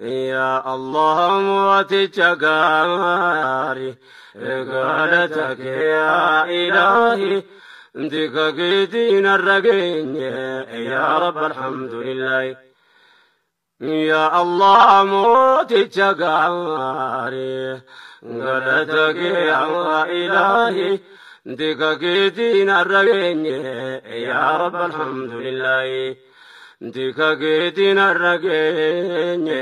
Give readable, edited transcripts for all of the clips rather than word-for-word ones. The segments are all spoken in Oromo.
Yaa Allah mooticha gaarii, galata kee yaa ilaahi, tika keetiin har'a geenye, yaa Rabbi alhamdulillahi. Yaa Allah mooticha gaarii, galata kee yaa ilaahi, tika keetiin har'a geenye, yaa Rabbi alhamdulillahi. Tika keetiin har'a geenye,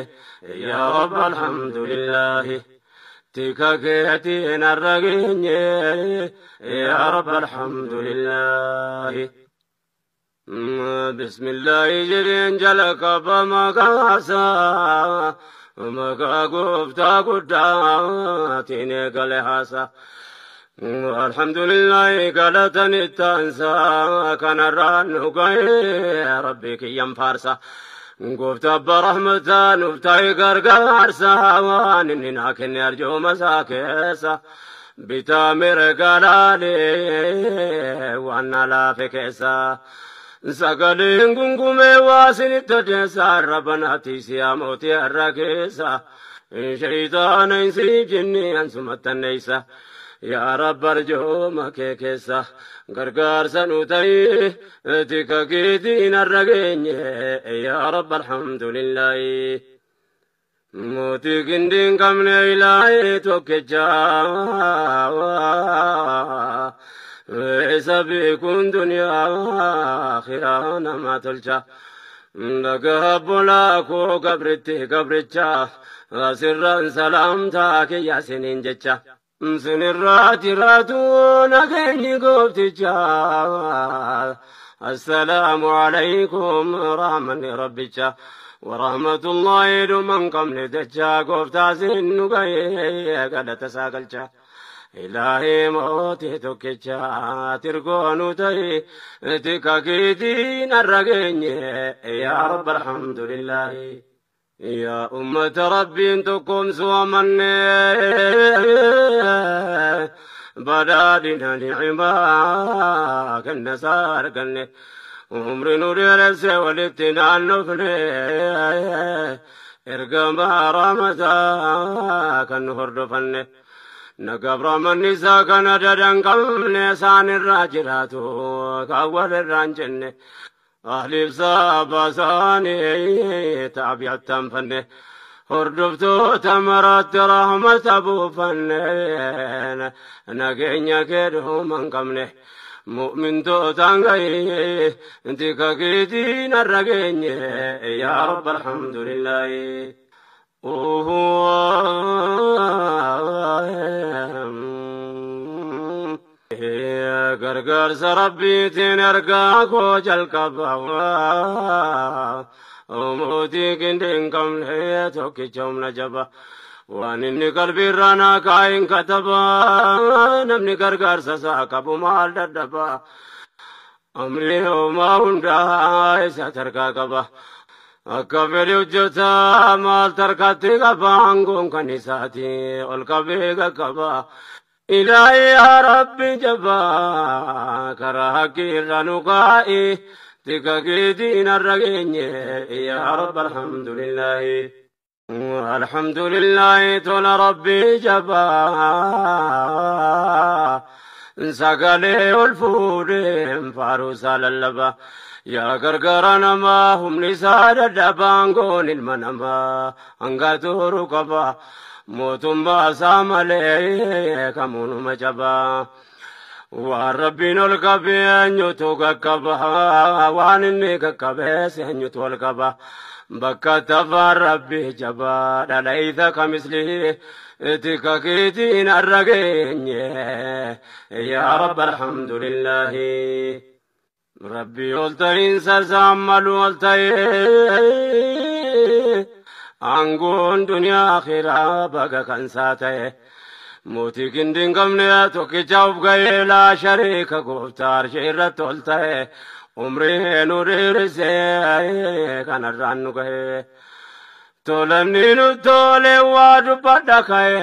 yaa Rabbi alhamdulillahi. Tika keetiin har'a geenye, yaa Rabbi alhamdulillahi. Bismillahi jedheen jalqaba maqaasaa, maqaa gooftaa guddaatiin eegale haasaa. Alhamdulillahi galatan ittaansaa, kanarraan nu ga'ee Rabbi kiyyan faarsa. Gooftaa abbaa rahmataa nuuf ta'e gargaarsa, waan inni naa kenne arjooma isaa keessa. Bitaa mirga laalee waan na laafe keessa. Sagaleen gungumee waa isinitti odeessa, arraba naatti siyaa mootii har'a keessa. Shayitaana isii jinni ansumattanneessa. Yaa Rabbi arjooma kee keessa gargaarsa nu ta'ii, tika keetiin har'a geenye, yaa Rabbi alhamdulillahi. Mootii gindii hin qabne ilaahee tokkicha, isa beekuun duniyaa akhiraa nama tolcha. Dhagaa bolaa koo gabritti gabricha, asirraan salaamtaa kiyya siniin jecha. Sinirraa jiraatu nageenyi goofticha. Assalaamu alaykum rahmanni rabbicha. Warahmatullahi dhuman qabne jecha, gooftaa sin nu ga'ee galata isaa galcha. Ilaahii mootii tokkicha tirgoo nu ta'e, tika keetiin har'a geenye, yaa Rabbi alhamdulillahi. Yaa ummata Rabbiin tokkoomsu amanne, badhaadhina ni'imaa kenna isaa arganne, umri nu dheeresse walitti naannofne, ergamaa rahmataa kan nu hordofanne. Nagabramanni isaa kana dadan qabne, isaan irraa jiraatu kan walirraa hin jenne. Ahliif saaba isaanii taabi'attaan fanne. Hordoftoota maraatti rahmata buufanne, nageenya kee dhuma hin qabne. Mu'mintootaan gahee tika keetiin har'a geenye, yaa Rabbi alhamdulillahi. Gargaarsa Rabbiitiin ergaa koo jalqaba. Mootii gindii hin qabne tokkicha humna jaba. Waan inni qalbiirraa naa kaa'in kataba. Namni gargaarsa isaa qabu maal dadhaba? Amri homaa hundaa isa tarkaa qaba. Akka fedhe hojjeta maal tarkaatti qaba, aangoon kan isaati ol qabee qaqqaba. Ilaahi yaa Rabbi jabaa, karaa haqqii irra nu kaa'i, tika keetiin har'a geenye, yaa Rabbi alhamdulillahi. Alhamdulillahi tola Rabbi jabaa, sagalee ol fuudheen faaruusaa lallaba. Yaa gargaara namaa humni isaa dadhabaan, goon ilma namaa hanga turu qaba. Mootummaa isaa malee kamuunuma jabaa. Waan Rabbiin ol qabee eenyutu qaqqaba? Waan inni qaqqabees eenyutu ol qaba? Bakka tafaan Rabbi jabaa dhalaysa kamisli, tika keetiin har'a geenye, yaa Rabbi alhamdulillahi. Rabbi ol ta'iinsa isaan malu ol ta'ee, aangoon duniyaa akhiraa baga kan isaa ta'e. Mootii gindii hin qabne tokkicha of ga'ee, laa shariika gooftaa arshii irratti ol ta'e, umrii nu dheerisee kanarraan nu ga'e. Tolanni nu tole waa dubbadha ka'e,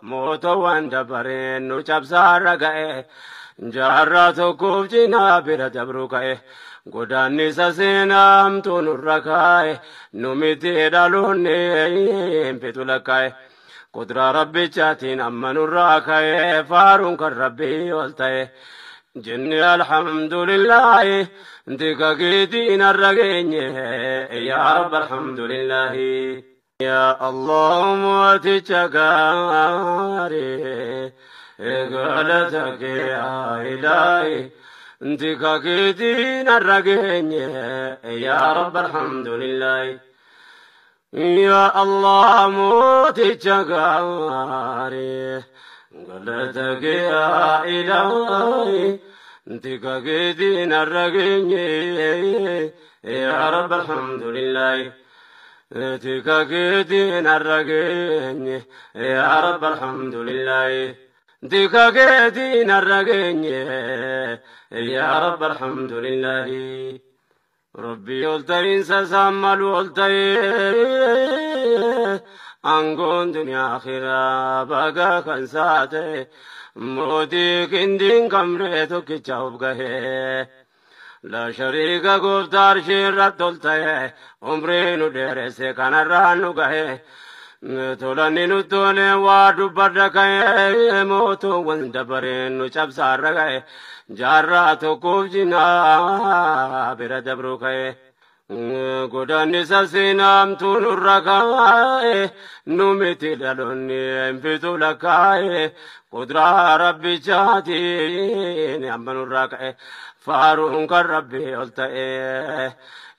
mootowwan dabareen nu cabsaarra ga'e. Jaarraa tokkoof cinaa bira dabru ka'e. Godaannisa seenaamtuu nurra kaa'e nu miti dhaloonni hin fitu lakkaa'e. Kuduraa rabbichaatiin amma nurraa ka'e faaruun kan rabbii ol ta'e. Jinni alhamdulillaahi tika keetiin har'a geenye yaa rabbi alhamdulillaahi. Yaa Allah mooticha gaarii galata kee yaa ilaahi. Tika keetiin har'a geenye yaa rabbi alhamdulillaahi. Yaa Allah mooticha gaarii galata kee yaa ilaahi. Tika keetiin har'a geenye yaa rabbi alhamdulillaahi. Tika keetiin har'a geenye yaa rabbi alhamdulillaahi. Tika keetiin har'a geenye yaa rabbi alhamdulillaahi. Rabbi ol ta'iinsa isaan malu ol ta'ee aangoon duniyaa akhiraa baga kan saate mootii kindiin kamree tokkicha of gahee. La shariika gooftaa arshii irratti ol ta'ee umrii nu dheeresse kanarraa nu gahee. Tolanni nu tolee waa dubbadha ka'ee mootuuwwan dabareen nu cabsaarra ga'e jaarraa tokkoof cinaa bira dabruu ka'e. Godaannisa seenaamtuu nurra kaa'e nu miti dhaloonni hin fitu lakkaa'e kuduraa rabbichaatiin amma nurraa ka'e faaruun kan rabbii ol ta'e.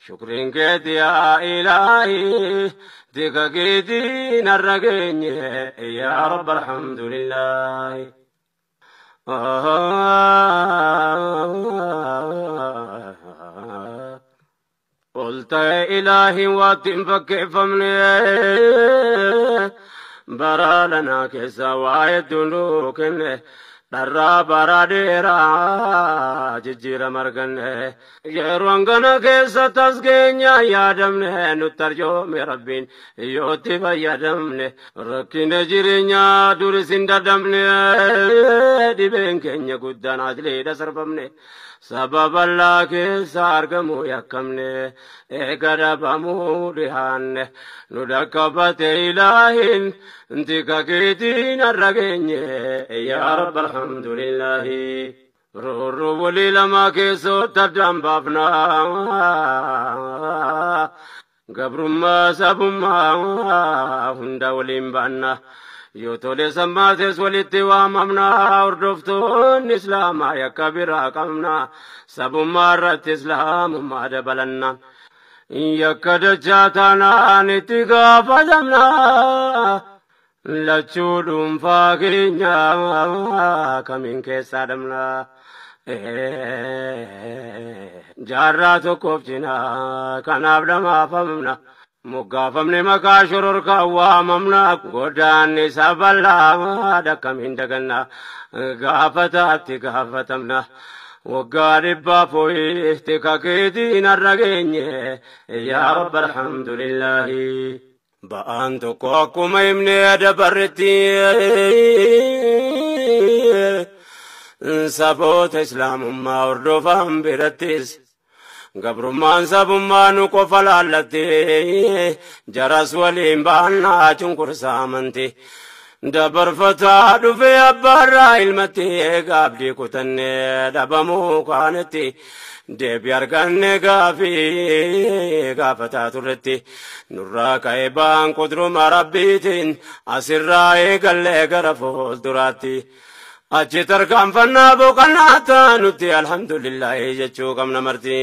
Shukriin keeti yaa ilaahi tika keetiin har'a geenye yaa rabbi alhamdulillaahi. Ol ta'e ilaahi waatti hin fakkeeffamne bara lanaa keessa waa hedduu nuu kenne. Dharraa bara dheeraa jijjiirama arganne yeroo hangana keessa tasgeenya yaadamne nutti arjoome rabbiin yootti fayyadamne rakkina jireenyaa duris hin dadhabne dhibeen keenya guddaan adleedha sarbamne sababa allaa keessa argamu yakkamne eega dhabamuu dhihaanne nu dhaqqabate ilaahin tika keetiin har'a geenye yaa rabbi alhamdulillaahi. Roorroo walii lamaa keessootti addaan baafna. Gabrummaa sabummaa hunda waliin baanna. Yoo tole sammaates walitti waamamna. Hordoftoonni islaamaa yakka biraa qabna. Sabummaa irratti islaamummaa dabalanna. Yakka dachaa taanaan itti gaafatamna. Lachuu dhuunfaa keenya kamiin keessaa dhabna. Jaarraa tokkoof cinaa kanaaf dhamaafamna. Moggaafamne maqaa shororkaa waamamna. Godaanni sabalaa dhakkamiin daganna. Gaafataatti gaafatamna. Waggaa dhibbaa fooyii tika keetiin har'a geenye yaa rabbi alhamdulillaahi. Ba'aan tokko akkuma himne dabarretti saboota islaamummaa hordofan birattis gabrummaan sabummaa nu qofa laallatti jaras waliin baannaa cunqursaa amanti. Dabarfataa dhufee abbaarraa ilmatti gaabdii kutannee dhabamuu kaanetti deebii arganne gaafii gaafataa turretti nurraa ka'ee ba'aan qudruma rabbiitiin asirraa eegallee gara fuulduraatti. Achi tarkaanfannaa boqonnaa taanutti alhamdulillaahi jechuu qabna marti.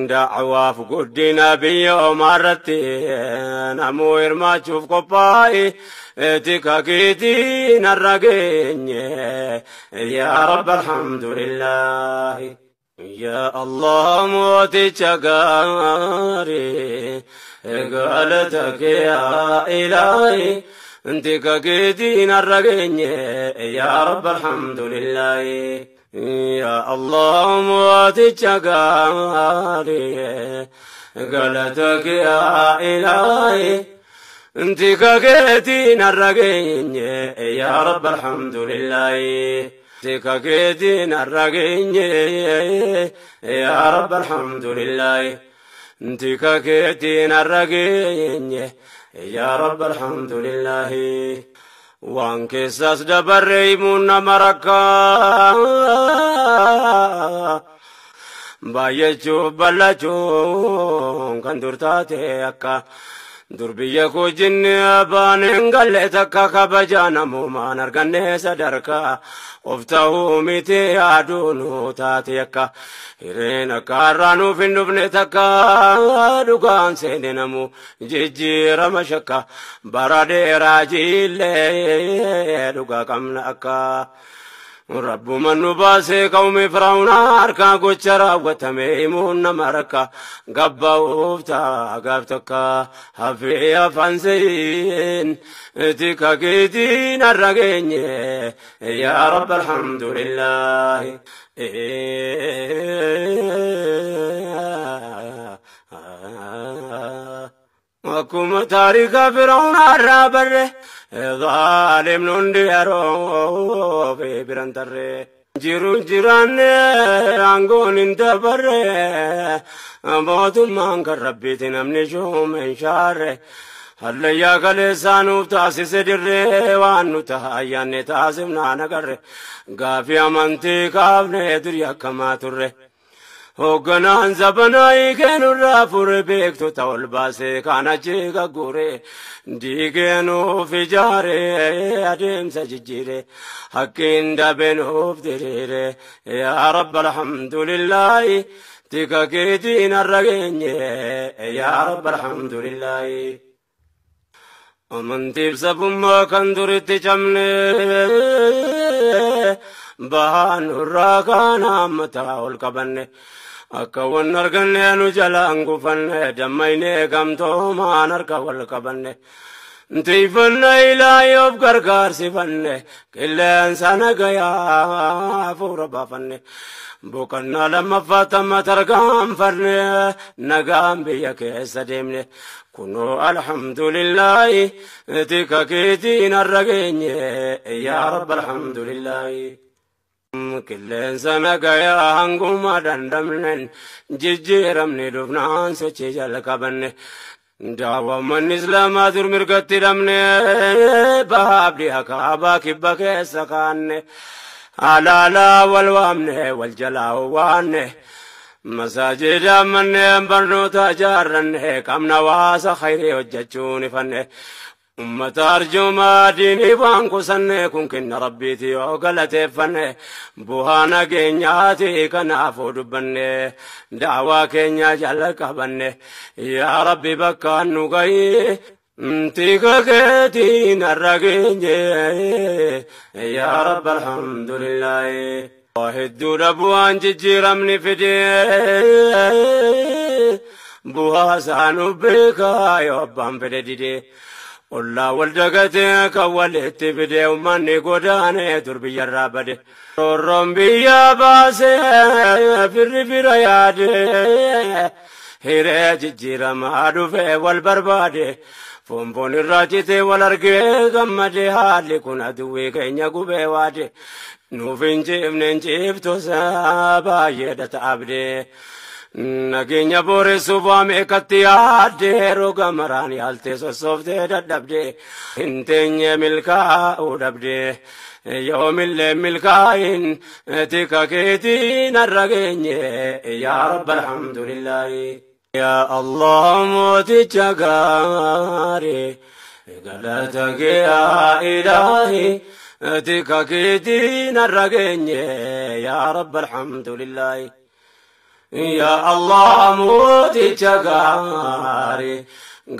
Da'awaaf guddina biyya omaarratti namuu hirmaachuuf qophaa'e tika keetiin har'a geenye yaa rabbi alhamdulillaahi. Yaa Allah mooticha gaarii galata kee yaa ilaahi. Tika keetiin har'a geenye yaa rabbi alhamdulillaahi. Yaa Allah mooticha gaarii galata kee yaa ilaahi. Tika keetiin har'a geenye yaa rabbi alhamdulillaahi. Tika keetiin har'a geenye, yaa Rabbi alhamdulillaahi. Tika keetiin har'a geenye, yaa Rabbi alhamdulillaahi. Waan keessaas dabarre himuun nama rakkaa. Baay'achuuf bal'achuun kan dur taate akka dur biyya koo jinni abbaan hin galle takka kabajaa namoomaan arganne sadarkaa of ta'uu miti yaaduun taate akka hireen akka har'aa nuuf hin dhufne takka dhugaan seene namu jijjiirama shakka bara dheeraa jiillee dhugaa qabna akka. Rabbuma nu baasee qawmi Firaa'uunaa harkaa gocha raawwatame himuun nama rakka gabbaa'uuf ta'a gaaf takka hafee afaan seeyin tika keetiin har'a geenye, yaa Rabbi alhamdulillaahi. Akkuma taarika Firaa'uunaa irraa barre zaalimni hundi yeroo fi biran tarre. Jiruun jiraanne aangoon hin dabarre mootummaan kan Rabbiiti namni shuume hin shaarre. Hallayyaa kaleessaa nuuf taasise dirree waan nu ta'a ayyaanne taasifnaa nagarre gaafii amantii kaafne durii akkamaa turre. Hoogganaan zabanaa hiikeenurraa fure beektota ol baasee kan achi gaggure diigee nuuf ijaare adeemsa jijjiire hakkiin dabe nuuf diriire, yaa Rabbi alhamdulillaahi tika keetiin har'a geenye, yaa Rabbi alhamdulillaahi. Amantiif sabummaa kan duritti cabne bahaan nurraa kaan hammataa ol qabanne akka wan arganne nu jalaan gufanne dammaynee gamtoomaan harka wal qabanne. Tiifanna ilaahi of gargaarsifanne qilleensa nagayaa hafuura baafanne. Boqonnaa lammaffaa tamma tarkaanfanne nagaan biyya keessa deemne. Kunoo alhamdulillaahi tika keetiin har'a geenye, yaa Rabbi alhamdulillaahi. Qilleensa nagayaa hanguma dandamnen jijjiiramne dhufnaan sochii jalqabanne. Daawwammanni Islaamaa dur mirgatti dhabne baabdi akaabaa kibba keessa kaanne. Alaalaa wal waamne wal jalaa waanne. Masaajida manneen barnoota ijaarranne qabna waasa khayrii hojjechuun ifanne. Ummata arjoomaa diinii waan kusanne kun kenna Rabbiiti yoo galateeffanne bu'aa nageenyaati kanaafuu dubbanne daawaa keenya jala qabanne, yaa Rabbi bakka nu gahi tika keetiin har'a geenye, yaa Rabbi alhamdulillaahi. Hedduudha bu'aan jijjiiramni fide bu'aa isaanuu beekaa yoo abbaan fedhe dide. Ollaa wal dagatee kan walitti fide uummanni godaanee dur biyyarraa bade. Roorroon biyya baasee firri fira yaade hiree jijjiiramaa dhufee wal barbaade. Foonfoon irraa citee wal argee gammade haalli kun aduwwii keenya gubee waade. Nuuf hin ciifne hin ciiftusa baay'eedha ta'abdee. Nageenya booressuuf waa meeqatti yaadde roga maraan yaaltee sossooftee dadhabde hin teenye milkaa'uu dhabde yoomillee milkaa'in tika keetiin har'a geenye, yaa Rabbi alhamdulillaahi. Yaa Allah mooticha gaarii galata kee yaa ilaahi tika keetiin har'a geenye, yaa Rabbi alhamdulillaahi. Yaa Allah mooticha gaarii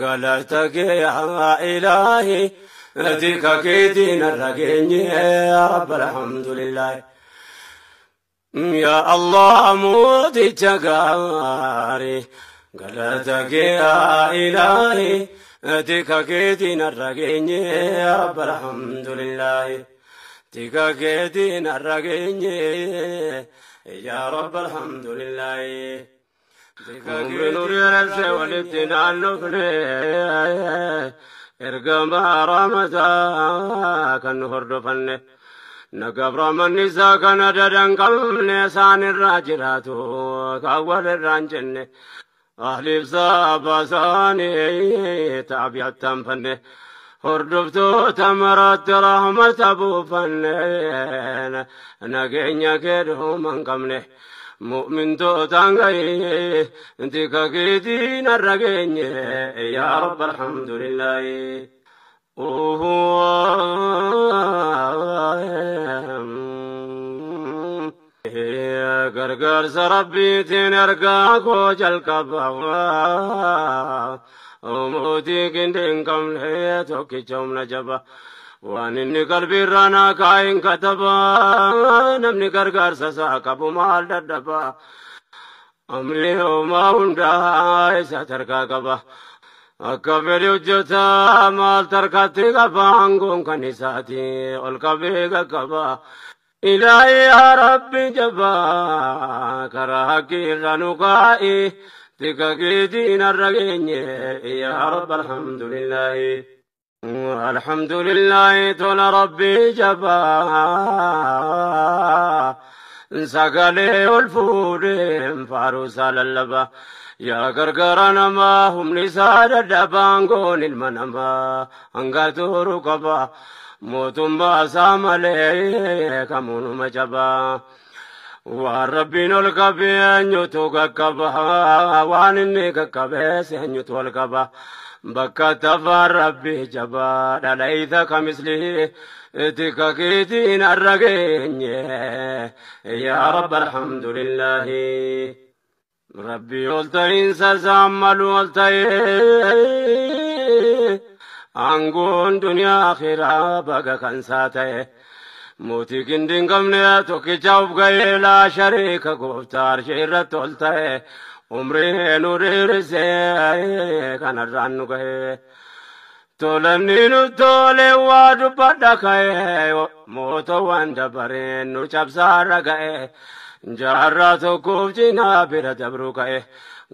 galata kee yaa ilaahi tika keetiin har'a geenye, yaa Rabbi alhamdulillaahi. Yaa Allah mooticha gaarii galata kee yaa ilaahi tika keetiin har'a geenye, yaa Rabbi alhamdulillaahi. Tika keetiin har'a geenye, yaa Rabbi alhamdulillaahi. Umri nu dheeresse walitti naannofne ergamaa rahmataa kan nu hordofanne. Nagabra manni isaa kana dadan qabne isaan irraa jiraatu kan walirraa hin jenne. Ahliif saaba isaanii taabi'attaan fanne. Hordoftoota maraatti rahmata buufanne nageenya kee dhuma hin qabne. Mu'mintootaan gahee tika keetiin har'a geenye yaa Rabbi alhamdulillaahi. Gargaarsa Rabbiitiin ergaa koo jalqaba. Mootii qindii hin qabne tokkicha humna jaba. Waan inni qalbiirraa naa kaa'in kataba. Namni gargaarsa isaa qabu maal dadhaba. Amri homaa hundaa isa tarkaa qaba. Akka fedhe hojjeta maal tarkaatti qaba aangoon kan isaati ol qabee qaqqaba. Ilaahi yaa Rabbi jabaa karaa haqqii irra nu kaa'i tika keetiin har'a geenye yaa Rabbi alhamdulillaahi. Alhamdulillaahi tola Rabbi jabaa sagalee ol fuudheen faaruu isaa lallaba. Yaa gargaara namaa humni isaa dadhabaa aangoon ilma namaa hanga turu qaba. Mootummaa isaa malee kamuunuma jabaa. Waan Rabbiin ol qabee eenyutu qaqqaba. Waan inni qaqqabees eenyutu ol qaba. Bakka tafaan Rabbi jabaa dhalayta kamisli tika keetiin har'a geenye yaa Rabbi alhamdulillaahi. Rabbi ol ta'iinsa isaan malu ol ta'ee aangoon duniyaa akhiraa baga kan isaa ta'e. Mootii qindii hin qabne tokkicha of ga'ee laa shariika gooftaa arshii irratti ol ta'e. Umrii nu dheerisee kanarraan nu ga'e. Tolanni nu tole waa dubbadha ka'e mootowwan dabareen nu cabsaarra ga'e. Jaarraa tokkoof cinaa bira dabru ka'e.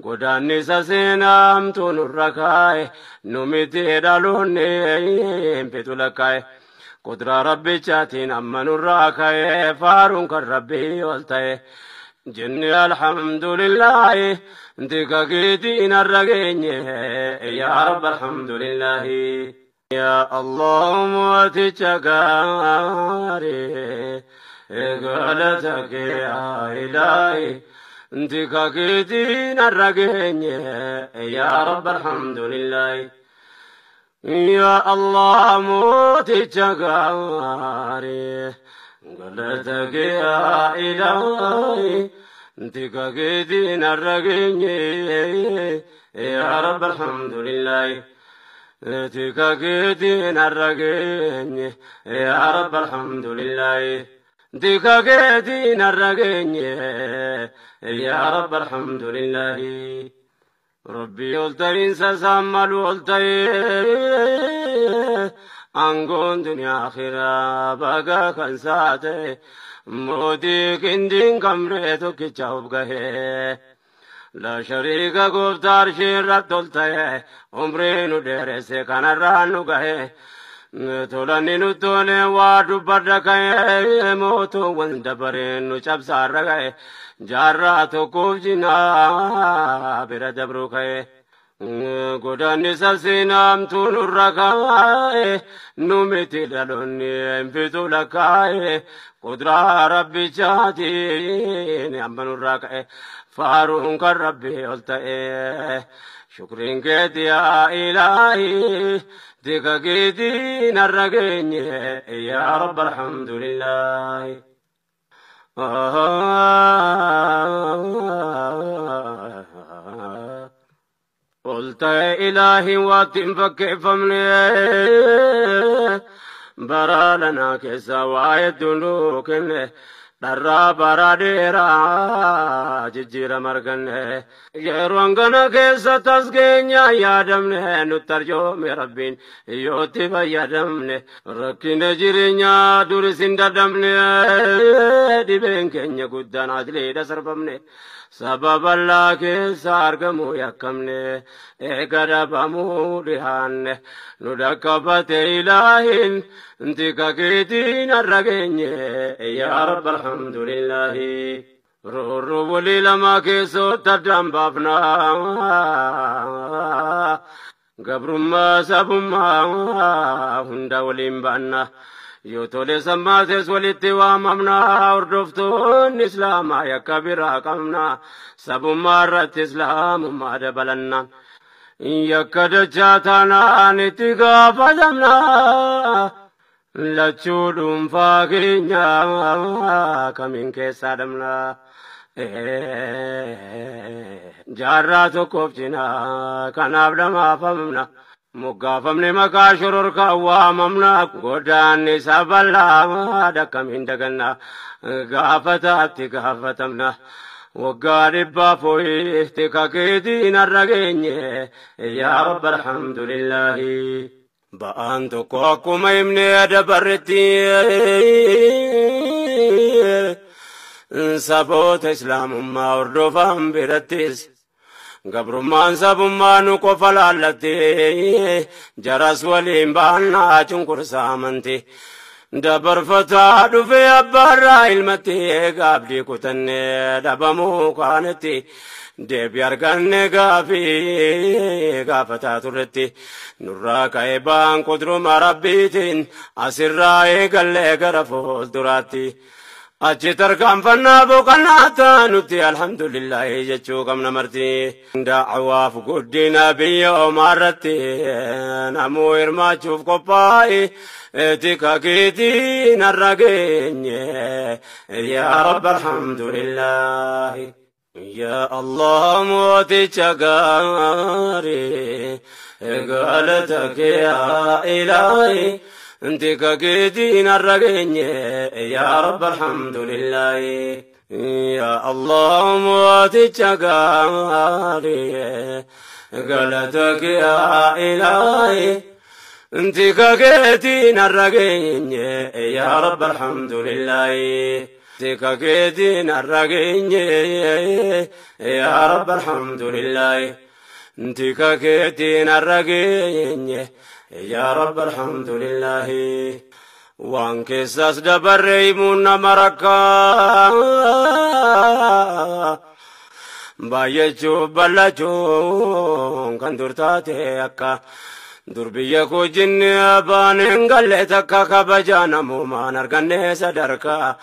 Godaannisa seenaa hamtuu nurra kaa'e nu miti dhaloonni hin fixu lakkaa'e. Qudraa Rabbichaatiin amma nurraa ka'e faaruun kan Rabbii ol ta'e. Jinni alhamdulillaahi tika keetiin har'a geenye yaa Rabbi alhamdulillaahi. Yaa Allah mooticha gaarii galata kee yaa Ilaahi tika keetiin har'a geenye yaa Rabbi alhamdulillaahi. Yaa Allah mooticha gaarii galata kee yaa Ilaahi tika keetiin har'a geenye yaa Rabbi alhamdulillaahi. Tika keetiin har'a geenye yaa Rabbi alhamdulillaahi. Tika keetiin har'a geenye yaa Rabbi alhamdulillaahi. Rabbi ol ta'iinsa isaan malu ol ta'ee aangoon duniyaa akhiraa baga kan isaa ta'e mootii qindii hin qabne tokkicha of gahee. Laa shariika gooftaa arshii irratti ol ta'e umrii nu dheeresse kanarraan nu gahe. Tolanni nu tole waa dubbadha ka'e mootuuwwan dabareen nu cabsaarra ga'e jaarraa tokkoof cinaa bira dabru ka'e. Godaannisa seenaa hamtuu nurra kaa'e nu miti dhaloonni hin fixu lakkaa'e qudraa Rabbichaatiin amma nurraa ka'e faaruun kan Rabbii ol ta'e. Shukriin keeti yaa Ilaahi tika keetiin har'a geenye yaa Rabbi alhamdulillaahi. Ol ta'e Ilaahi waatti hin fakkeeffamne bara lanaa keessa waa hedduu nuu kenne. Dharraa bara dheeraa jijjiirama arganne yeroo hangana keessa tasgeenya yaadamne nutti arjoome rabbiin yootti fayyadamne rakkina jireenyaa duris hin dadhabne dhibeen keenya guddaan adliidha sarbamne sababa allaa keessa argamuu yakkamne eega dhabamuu dhihaanne nu dhaqqabate ilaahin tika keetiin har'a geenye yaa rabba alhamdulillaahi. Roorroo walii lama keessootti addaan baafna. Gabrummaa sabummaa hunda waliin baanna. Yoo tole sammaates walitti waamamna. Hordoftoonni islaamaa yakka biraa qabna. Sabummaa irratti islaamummaa dabalanna. Yakka dachaa taanaan itti gaafatamna. Lachuu dhuunfaa keenya kamiin keessaa dhabna. Jaarraa tokkoof cinaa kanaaf dhamaafamna. Moggaafamne maqaa shororkaa waamamna. Godaanni sabalaa dhakkamiin daganna. Gaafataatti gaafatamna. Waggaa dhibbaaf ho'i tika keetiin har'a geenye yaa rabba alhamdulillaahi. Ba'aan tokko akkuma himne dabarretti saboota islaamummaa hordofan birattis gabrummaan sabummaa nu qofa laallatti jaras waliin baannaa cunqursaa amanti. Dabarfataa dhufee abbaarraa ilmatti gaabdii kutannee dhabamuu kaanetti deebii arganne gaafii gaafataa turretti nurraa ka'ee ba'aan qudruma rabbiitiin asirraa eegallee gara fuulduraatti. Achi tarkaanfannaa boqonnaa taanutti alhamdulillahi jechuu qabna marti. Da'awaaf guddina biyya omaarratti namuu hirmaachuuf qophaa'e tika keetiin har'a geenye yaa rabba alhamdulillahi. Yaa Allah mooticha gaarii galata kee yaa ilaahi. Tika keetiin har'a geenye yaa rabba alhamdulillahi. Yaa Allah mooticha gaarii galata kee yaa ilaahi. Tika keetiin har'a geenye yaa rabba alhamdulillahi. Tika keetiin har'a geenye yaa rabba alhamdulillahi. Tika keetiin har'a geenye yaa rabba alhamdulillahi. Waan keessaas dabarre himuun nama rakkaa. Baay'achuuf bal'achuun kan dur taate akka dur biyya koo jinni abbaan hin galle takka kabajaa namoomaan arganne sadarkaa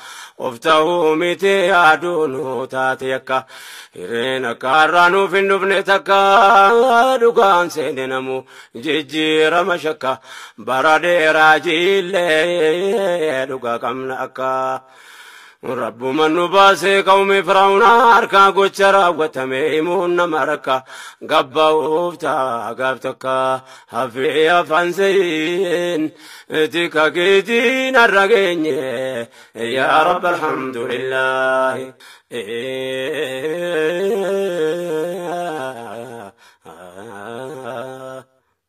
of ta'uu miti yaaduu nu taate akka hireen akka har'aa nuuf hin dhufne takka dhugaan seene namu jijjiirama shakka bara dheeraa jiillee dhugaa qabna akka. Rabbuma nu baasee qawmi Firaa'uunaa harkaa gocha raawwatame himuun nama rakka gabba'uuf ta'a gaaf takka hafee afaan seeyin tika keetiin har'a geenye yaa rabba alhamdulillahi.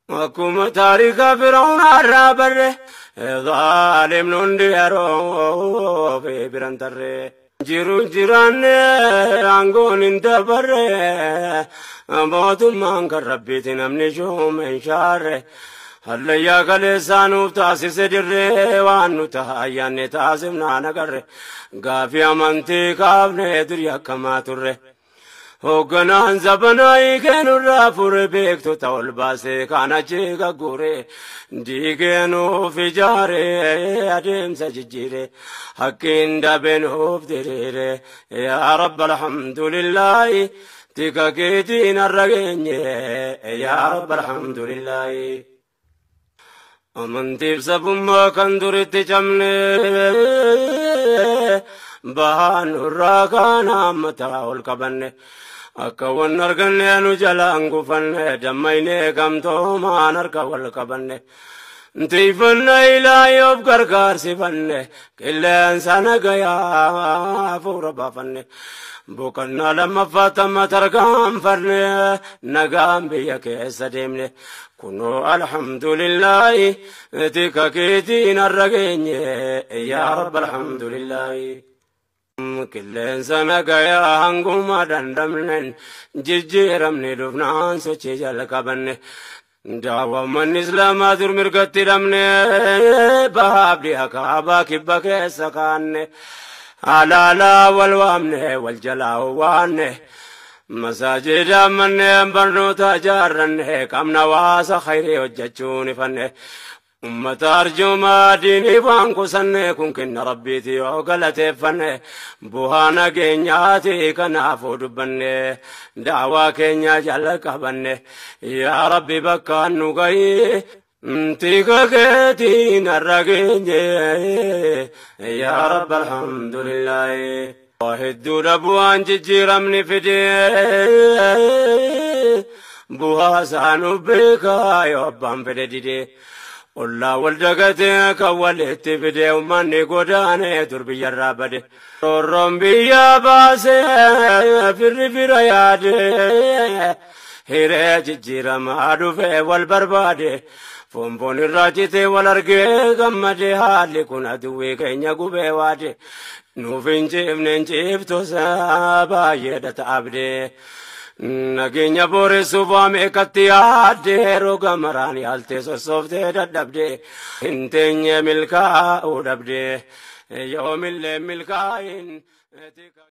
Akkuma taarika Firaa'uunaa irraa barre zaalimni hundi yeroo fi biran tarre. Jiru jiraanne aangoon hin dabarre mootummaan kan rabbiiti namni shuume hin shaarre. Hallayyaa kaleessaa nuuf taasise dirree waan nu ta'a ayyaanne taasifnaan agarre gaafii amantii kaafne durii akkamaa turre. Hoogganaan zabanaa hiikeenurraa fure beektota ol baasee kan achi gaggure diigeenuuf ijaare adeemsa jijjiire hakkiin dabeenuuf diriire yaa rabba alhamdulillaahi tika keetiin har'a geenye yaa rabba alhamdulillaahi. Amantiif sabummaa kan duritti cabne bahaan nurraa kaan hammataa ol qabanne. Akka waan arganne nu jalaan gufanne dammaynee gamtoomaan harka wal qabanne. Tiifanna ilaahi of gargaarsifanne qilleensa nagayaa hafuura baafanne. Boqonnaa lammaffaa tamma tarkaanfanne nagaan biyya keessa deemne. Kunoo alhamdulillaahi tika keetiin har'a geenye yaa Rabbi alhamdulillaahi. Qilleensa nagayaa hanguma dandamnen jijjiiramne dhufnaan sochii jalqabanne. Daawwammanni Islaamaa dur mirgatti hidhamne bahaaf dhiha kaabaa kibba keessa kaanne. Alaalaa wal waamne wal jalaa waanne. Masaajida manneen barnoota ijaarranne qabna waasa khayrii hojjechuun ifanne. Ummata arjoomaa diinii waan kusanne kun kenna Rabbiiti yoo galateeffanne. Bu'aa nageenyaati kanaafuu dubbanne daawaa keenya jala qabanne. Yaa Rabbi bakka nu gahi tika keetiin har'a geenye yaa Rabbi alhamdulillaahi. Hedduudha bu'aan jijjiiramni fide bu'aa isaa nu beekaa yoo abbaan fedhe dide. Ollaa wal dagatee kan walitti fide uummanni godaanee dur biyyarraa bade. Roorroon biyya baasee firri fira yaade hiree jijjiiramaa dhufee wal barbaade. Foonfoon irraa citee wal argee gammade haalli kun aduwwii keenya gubee waade. Nuuf hin ciifne hin ciiftusa baay'eedha ta'abdee. Nageenya booressuuf waa meeqatti yaadde roga maraan yaaltee sossooftee dadhabde. Hin teenye milkaa'uu dhabde yoomillee milkaa'in.